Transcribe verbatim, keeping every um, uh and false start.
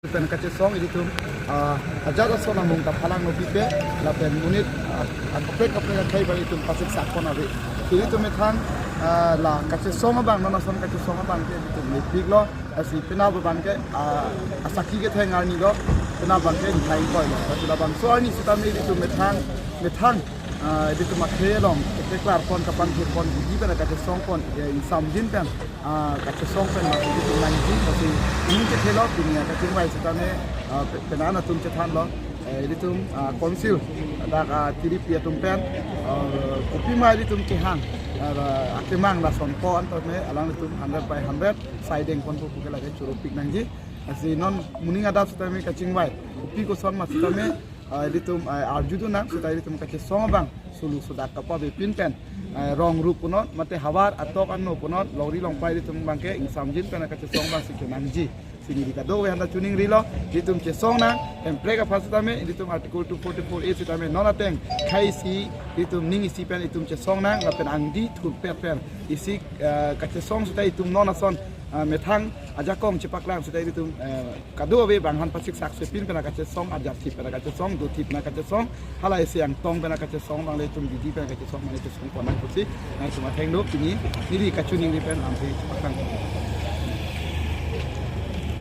Pen kachesong ilitum, ah, ajat ason amung ta phalang nopipe, lapen monit, ah, akaprek kaprek akhei abang ilitum pasik sakpon ave. Ilitum methang, ah, la kachesong abang, non ason kachesong abang ke ilitum mepiklo, lasi penap abang ke, ah, asakhi ketheng arnilo, penap abang ke nithai koilo. Lasi labangso arni sitame ilitum methang, methang, ah, ilitum akhei along, keklarpon kapangthurpon, didi pen kachesongpon, eh, ingsamjin pen, ah, kachesong pen ma ilitum nangji, lasi ining kethelo, pini kachingvai sitame, ah, pe-, penan atum chethanlo, eh, ilitum, ah, council, dak, ah, tiripi atum pen, ah, kopima ilitum kehang, ah, akemang lason ko-an tame, alanglitum hundred by hundred, saideng ponpo pu ke lake choro pik nangji, lasi non moning adap sitame kachingvai, kopi koson ma sitame, ah, ilitum, ah, arjudun nang, seta ilitum kachesong abang, sulu sudak kapabepin pen, ah, rong rup punon, mate havar atok ano punon, longri longpai ilitum abang ke, ingsamjin pen kachesong abang si kenangji. Si neli kadokave aphanta chuning rilo, ilitum chesong nang, Hemprek aphan sitame, ilitum Article two forty-four A sitame, non ateng, khei isi, ilitum ning isi pen, ilitum chesong nang, lapen angdi thurpet pen, isi, ah, kachesong seta ilitum non ason, ah, methang, ajakong chepaklang seta ilitum, eh, kadokave abang aphan pasik saksepin pen kachesong, ajat thip pen kachesong, do thip pen kachesong, hala isi angtong pen kachesong, abang le ilitum didi pen kachesong, mane chesongpon nang pusi, nangtum atheng do, pini, neli kachiningri pen, lamthe chepaklang.